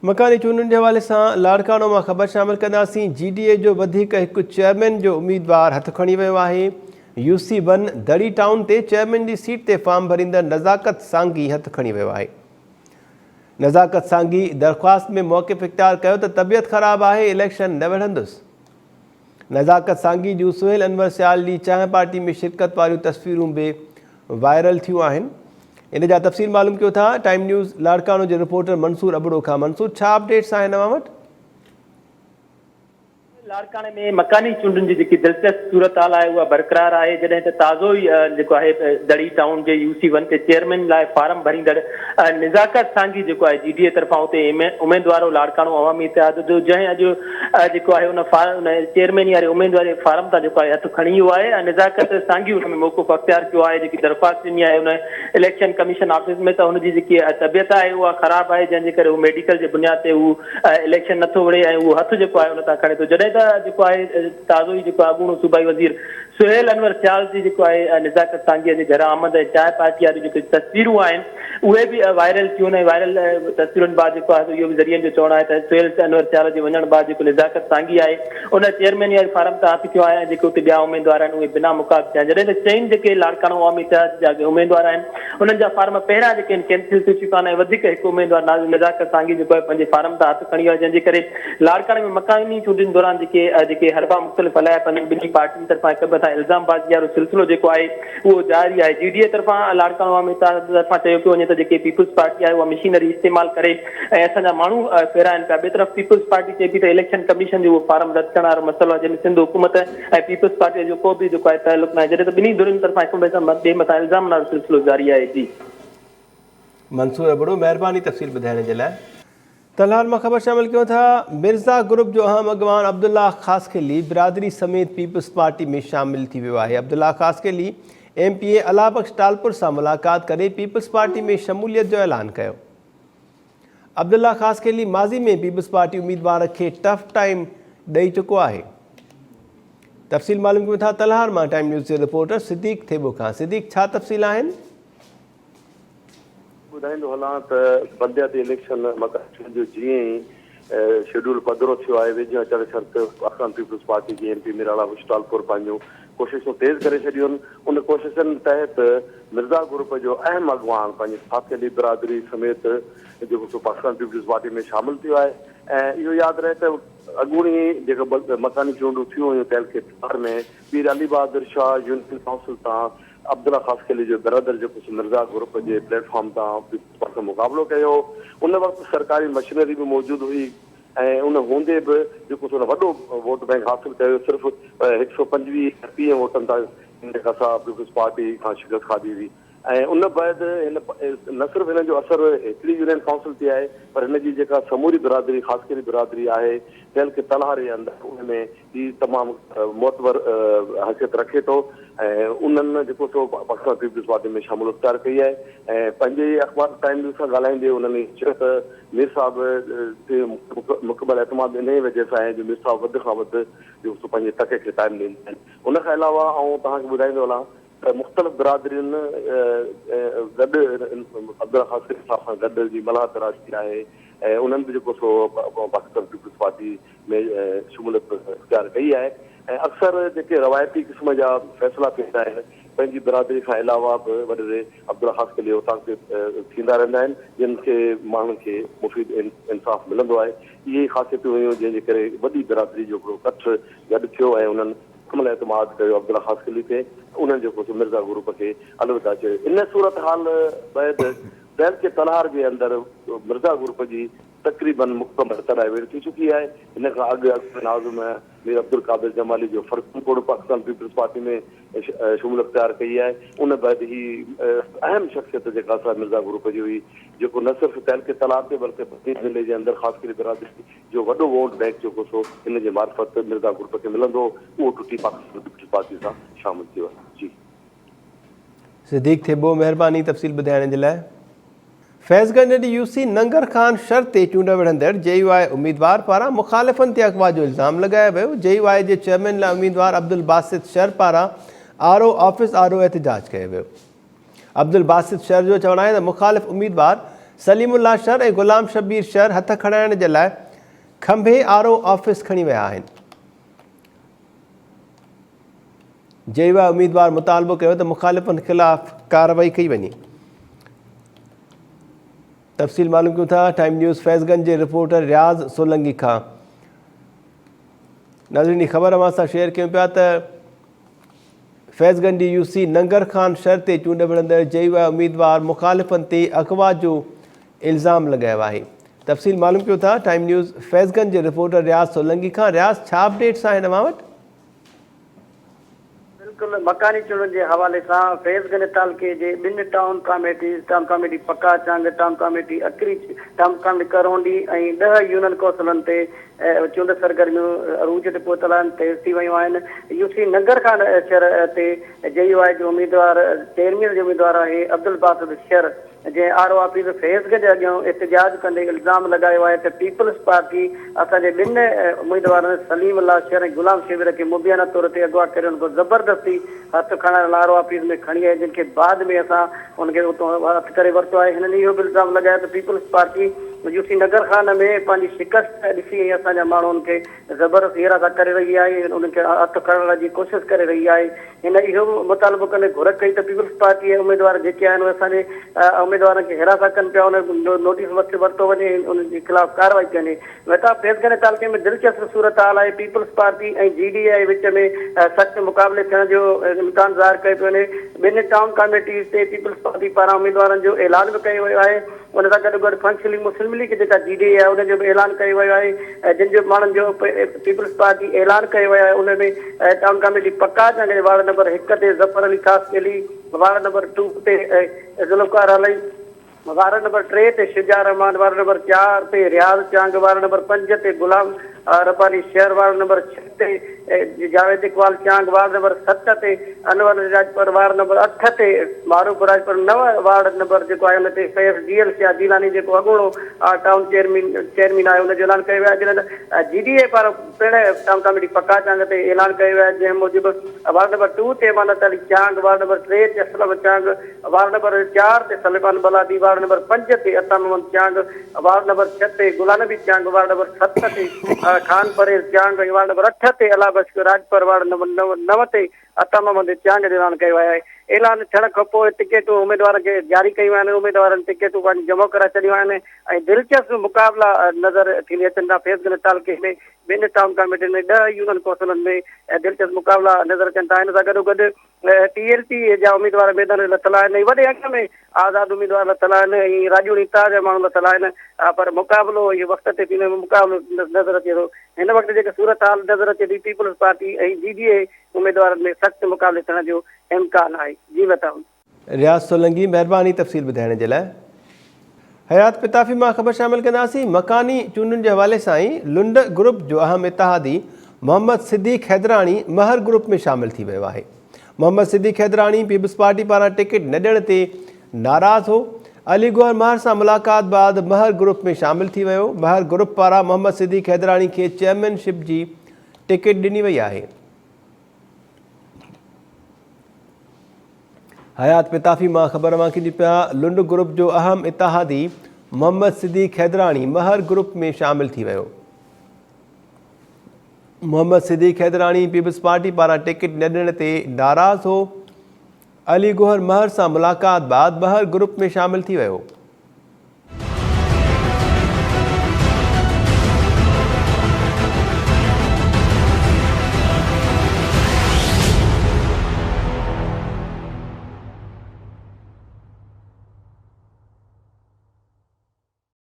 مڪاني چونڊن جي حوالي سان لاڙڪاڻو مان خبر شامل ڪنداسين، جي ڊي اي جو وڌيڪ هڪ چيئرمين جو اميدوار هٿ کڻي ويو آهي، يو سي ون دڙي ٽائون تي چيئرمين جي سيٽ تي فارم ڀريندڙ نزاڪت سانگي هٿ کڻي ويو آهي. نزاڪت سانگي درخواست ۾ موقف اختيار ڪيو ته طبيعت خراب آهي اليڪشن نه وڙهندس. نزاڪت سانگي جون سهيل انور سيال جي چانهه پارٽي ۾ شرڪت واريون تصويرون به وائرل ٿيون آهن. ان جا تفصيل معلوم ڪيو ٿا ٽائيم نيوز لاڙڪاڻو جي رپورٽر منصور ابڙو کان. منصور ڇا اپڊيٽس آهن اوهان وٽ؟ لاڙڪاڻي ۾ مڪاني چونڊن جي جيڪي دلچسپ صورتحال آهي اها برقرار آهي جڏهن ته تازو ئي جيڪو آهي دڙي ٽائون جي يو سي ون تي چيئرمين لاء فارم ڀريندڙ نزاڪت سانگي جيڪو آهي جي ڊي اي طرفان اتي اميدوار هو لاڙڪاڻو عوامي اتحاد جو جنهن اڄ جيڪو آهي ان فارم ان چيئرميني واري اميدواري فارم تان جيڪو آهي هٿ کڻي ويو آهي ۽ نزاڪت سانگي ان ۾ موقف اختيار ڪيو آهي جيڪي درخواست ڏني آهي ان اليڪشن ڪميشن آفيس ۾ ته هن جي جيڪي طبيعت آهي اها خراب آهي جنهن جي ڪري هو ميڊيڪل جي بنياد تي هو اليڪشن نٿو وڙهي ۽ اهو هٿ جيڪو آهي ان تان کڻي ٿو جڏهن ته جيڪو آهي تازو ئي جيڪو اڳوڻو صوبائي وزير سهيل انور سيال جي جيڪو آهي نزاڪت سانگيء جي گهر آمد ۽ چانهه پارٽي واريون جيڪي تصويرون آهن اهي به وائرل ٿيون ۽ وائرل تصويرن بعد جيڪو آهي اهو به ذريعن جو چوڻ آهي ته سهيل انور سيال جي وڃڻ بعد جيڪو نزاڪت سانگي آهي ان چيئرمين واري فارم تان هٿ کنيو آهي ۽ جيڪي اتي ٻيا اميدوار آهن اهي بنا مقابلي ٿيا آهن جڏهن ته چئن جيڪي لاڙڪاڻو عوامي اتحاد جا اميدوار آهن انهن جا فارم پهريان جيڪي آهن ڪينسل ٿي چڪا آهن ۽ وڌيڪ هڪ اميدوار نزاڪت سانگي جيڪو آهي پنهنجي فارم تان هٿ کڻي ويو آهي جنهن جي ڪري لاڙڪاڻي ۾ مڪاني چونڊن دوران جيڪي جيڪي حربا مختلف هلايا پيا وڃن ٻنهي پارٽين طرفان هڪ ٻئي سان الزام بازي وارو سلسلو جيڪو آهي اهو جاري آهي جي ڊي اي طرفان لاڙڪاڻو عوامي اتحاد طرفان چيو پيو وڃي ته جيڪي پيپلز پارٽي آهي اها مشينري استعمال ڪري ۽ اسان جا ماڻهو ڦيرائن پيا ٻئي طرف پيپلز پارٽي چئي پئي ته اليڪشن ڪميشن جو اهو فارم رد ڪرڻ وارو مسئلو آهي جنهن ۾ سنڌ حڪومت ۽ پيپلز پارٽي جو ڪو به جيڪو آهي تعلق ناهي جڏهن ته ٻنهي ڌرين طرفان هڪ ٻئي سان ٻئي مٿان الزامن وارو سلسلو جاري آهي جي. منصور ابڙو مهرباني تفصيل ٻڌائڻ جي لاء. تلهار مان خبر شامل ڪيون ٿا، مرزا گروپ جو اهم اڳواڻ عبدالله خاصخيلي برادري سميت پيپلز پارٽي ۾ شامل ٿي ويو آهي. Abdullah Khaskheli M P A Allah Bakhsh Talpur سان ملاقات ڪري پيپلز پارٽي ۾ شموليت جو اعلان ڪيو. عبدالله خاصخيلي ماضي ۾ پيپلز پارٽي اميدوار کي ٽف ٽائيم ڏئي چڪو آهي. تفصيل معلوم ڪيون ٿا تلهار مان ٽائيم نيوز جي رپورٽر صديق ٿيٻو کان. صديق ڇا تفصيل آهن؟ ٻڌائيندو هلان ته بلدياتي اليڪشن مڪاني جو جيئن ئي شيڊول پڌرو ٿيو آهي ويجهو اچڻ شرط پاڪستان پيپلز پارٽي جي ايم پي ميراڻا بخش ٽالپور پنهنجون ڪوششون تيز ڪري ڇڏيون ان ڪوششن تحت مرزا گروپ جو اهم اڳواڻ پنهنجي ساٿيلي برادري سميت جيڪو سو پاڪستان پيپلز پارٽي ۾ شامل ٿيو آهي ۽ اهو ياد رهي ته اڳوڻي جيڪا مڪاني چونڊون ٿيون هيون تعلقي ٿر ۾ پير علي بهادر شاهه يونين ڪائونسل تان عبدالله خاصخيلي جو برادر جيڪو سو مرزا گروپ جي پليٽ فارم تان پيپلز پارٽي سان مقابلو ڪيو هو، ان وقت سرڪاري مشنري به موجود هئي ۽ ان هوندي به جيڪو سو ان وڏو ووٽ بئنڪ حاصل ڪيو، صرف هڪ سئو 25 ٽيهه ووٽن تان هن جيڪا سا پيپلز پارٽي کان شڪست کاڌي هئي ۽ ان بعد هن نه صرف هن جو اثر هڪڙي يونين ڪائونسل تي آهي پر هن جي جيڪا سموري برادري خاصخيلي برادري آهي تعلقي تلهاري اندر ان ۾ هي تمام معتبر حيثيت رکي ٿو ۽ انهن جيڪو سو پاڪستان پيپلز پارٽي ۾ شامل اختيار ڪئي آهي ۽ پنهنجي ئي اخبار ٽائيم نيوز سان ڳالهائيندي انهن اهو چيو ته مير صاحب تي مڪمل اعتماد انهيء وجهه سان آهي جو مير صاحب وڌ کان وڌ جيڪو سو پنهنجي تڪ کي ٽائيم ڏيندا آهن. ان کان علاوه آئون توهان کي ٻڌائيندو هلان ته مختلف برادرين گڏ عبدالله خاصخيلي صاحب سان گڏ جي ملاح برادري آهي ۽ انهن به جيڪو سو پاڪستان پيپلز پارٽي ۾ شموليت اختيار ڪئي آهي ۽ اڪثر جيڪي روايتي قسم جا فيصلا ٿيندا آهن پنهنجي برادري کان علاوه به وڏيري عبدالله خاصخيلي اوطاق تي ٿيندا رهندا آهن جن کي ماڻهن کي مفيد انصاف ملندو آهي اهي ئي خاصيتون هيون جنهن جي ڪري وڏي برادري جو هڪڙو ڪٺ گڏ ٿيو ۽ انهن مڪمل اعتماد ڪيو عبدالله خاصخيلي تي انهن جيڪو سو مرزا گروپ کي الوداع چيو. ان صورتحال بعد تعلقي تلهار جي اندر مرزا گروپ جي تقريبن مڪمل تڏائي ويڙهه ٿي چڪي آهي. ان کان اڳ اڳوڻي ناظم مير عبدالقادر جمالي جو فرقون پڻ پاڪستان پيپلز پارٽي ۾ شمول اختيار ڪئي آهي. ان بعد هي اهم شخصيت جيڪا سا مرزا گروپ جي هئي جيڪو نه صرف تعلقي تلهار تي بلڪه بدين ضلعي جي اندر خاصخيلي برادري جو وڏو ووٽ بئنڪ جيڪو سو هن جي معرفت مرزا گروپ کي ملندو هو اهو ٽٽي پاڪستان پيپلز پارٽي سان شامل ٿي ويو. جي. صديق ٿيٻو مهرباني تفصيل ٻڌائڻ جي لاء. فيض گنج جي يو سي ننگر خان شھر تي چونڊ وڙهندڙ جي يو آء اميدوار پاران مخالفن تي اغوا جو الزام لڳايو ويو، جي يو آء جي چيئرمين لاء اميدوار عبدالباسط شر پاران آر او آفيس آڏو احتجاج ڪيو ويو. عبدالباسط شر جو چوڻ آهي ته مخالف اميدوار سليم الله شر ۽ غلام شبير شر هٿ کڻائڻ جي لاء کنڀي آر او آفيس کڻي ويا آهن. جي يو آء اميدوار مطالبو ڪيو ته مخالفن خلاف ڪارروائي ڪئي وڃي. تفصيل معلوم ڪيون ٿا ٽائيم نيوز فيض گنج جي رپورٽر رياض سولنگي کان. ناظرين هي خبر اوهان سان شيئر ڪيون پيا ته فيض گنج جي يو سي ننگر خان شھر تي چونڊ وڙهندڙ جي يو آء اميدوار مخالفن تي اغوا جو الزام لڳايو آهي. تفصيل معلوم ڪيون ٿا ٽائيم نيوز فيض گنج جي رپورٽر رياض سولنگي کان. رياض ڇا اپڊيٽس آهن اوهان وٽ؟ بلڪل مڪاني چونڊن جي حوالي سان فيض گنج تعلقي جي ٻن town committees, town committee Pakka Chang, town committee Akri, town committee Karondi ۽ ڏهه يونين ڪونسلن تي چونڊ سرگرميون عروج تي پهتل آهن، تيز ٿي ويون آهن. يو سي ننگر خان شھر تي جي يو آء جو اميدوار چيئرمين جو اميدوار آهي عبدالباسط شھر جنهن R O office Faiz Ganj اڳيان احتجاج ڪندي الزام لڳايو آهي ته پيپلز پارٽي اسان جي ٻن اميدوارن سليم الله شر ۽ غلام شبير کي مبينا طور تي اغوا ڪري ان کان زبردستي هٿ کڻائڻ لاء آر او آفيس ۾ کڻي آئي جن کي بعد ۾ اسان ان کي اتان هٿ ڪري ورتو آهي هنن اهو به الزام لڳايو ته peoples party U C Nagar Khan ۾ پنهنجي شڪست ڏسي ۽ اسان جا ماڻهن کي زبردستي هراسان ڪري رهي آهي ۽ انهن کي هٿ کڻڻ جي ڪوشش ڪري رهي آهي. هن اهو به مطالبو ڪندي گهر ڪئي ته پيپلز پارٽي جا اميدوار جيڪي آهن اهي اسان جي اميدوارن کي هراسان ڪن پيا انهن جو نوٽيس ورتو وڃي ۽ انهن جي خلاف ڪارروائي ڪئي وڃي. مهتاب فيض گنج تعلقي ۾ دلچسپ صورتحال آهي پيپلز پارٽي ۽ جي ڊي اي وچ ۾ سخت مقابلي ٿيڻ جو امڪان ظاهر ڪيو پيو وڃي. ٻن ٽائون ڪاميٽيز تي پيپلز پارٽي پاران اميدوارن جو اعلان به ڪيو ويو آهي. ان سان گڏوگڏ فنڪشنلي مسلم ليگ جيڪا جي ڊي اي آهي ان جو به اعلان ڪيو ويو آهي ۽ جن جو ماڻهن جو پيپلز پارٽي اعلان ڪيو ويو آهي ان ۾ ٽائون ڪاميٽي پڪا جنگ جي وارڊ نمبر هڪ تي Zafar Ali Khaskheli, ward number two تي ذوالفقار علي، وارڊ نمبر ٽي تي شجاع الرحمان، وارڊ نمبر چار تي رياض چانگ، وارڊ نمبر پنج تي غلام رباني شهر، وارڊ نمبر ڇهه تي جاويد اقبال چانگ، وارڊ نمبر ست تي انور علي راڄپر، وارڊ نمبر اٺ تي معروف راڄپر، نو وارڊ نمبر جيڪو آهي ان تي فيض جي ايل شاهه جيلاني جيڪو اڳوڻو ٽائون چيئرمين چيئرمين آهي ان جو اعلان ڪيو ويو آهي جڏهن ته جي ڊي اي پاران پڻ ٽائون ڪاميٽي پڪا چانگ تي اعلان ڪيو ويو آهي جنهن موجب وارڊ نمبر ٽو تي امانت علي چانگ، وارڊ نمبر ٽي تي اسلم چانگ، وارڊ نمبر چار تي سليمان بلادي، وارڊ نمبر پنج تي عطا محمد چانگ، وارڊ نمبر ڇهه تي غلام نبي چانگ، وارڊ نمبر ست تي خان پريز چانگ ۽ وارڊ نمبر اٺ تي الله بخش راڄپر، وارڊ نمبر نو تي عطا محمد چانگ جو اعلان ڪيو آهي. اعلان ٿيڻ کانپوء ٽڪيٽون اميدوارن کي جاري ڪيون آهن، اميدوارن ٽڪيٽون پنهنجون جمع ڪرائي ڇڏيون آهن ۽ دلچسپ مقابلا نظر ٿيندي اچن ٿا. فيض گنج تعلقي ۾ ٻن ٽائون ڪاميٽين ۾ ڏهه يونين ڪونسلن ۾ دلچسپ مقابلا نظر اچن ٿا. ان سان گڏوگڏ ٽي ايل پي جا اميدوار ميدان ۾ لٿل آهن ۽ وڏي انگ ۾ آزاد اميدوار لٿل آهن ۽ راڄوڻي اتحاد جا ماڻهو لٿل آهن پر مقابلو اهو وقت تي ٿيندو مقابلو نظر اچي ٿو. هن وقت جيڪا صورتحال نظر اچي ٿي پيپلز پارٽي ۽ جي ڊي اي اميدوارن ۾ سخت مقابلي ٿيڻ جو امڪان آهي. جي وتائون. رياض سولنگي مهرباني تفصيل ٻڌائڻ جي لاء. حيات پتافي مان خبر شامل ڪنداسين مڪاني چونڊن جي حوالي سان ئي لنڊ گروپ جو اهم اتحادي محمد صديق حيدراڻي مهر گروپ ۾ شامل ٿي ويو آهي محمد صديق حيدراڻي پيپلز پارٽي پاران ٽڪيٽ نه ڏيڻ تي ناراض هو علي گوهر مهر سان ملاقات بعد مهر گروپ ۾ شامل ٿي ويو مهر گروپ پاران محمد صديق حيدراڻي کي چيئرمين شپ جي ٽڪيٽ ڏني وئي آهي. حيات پتافي مان خبر اوهان کي ڏيون پيا لنڊ گروپ جو اهم اتحادي محمد صديق حيدراڻي مهر گروپ ۾ شامل ٿي ويو. محمد صديق حيدراڻي پيپلز پارٽي پاران ٽڪيٽ نه ڏيڻ تي ناراض هو. علي گوهر مهر سان ملاقات بعد مهر گروپ ۾ شامل ٿي ويو.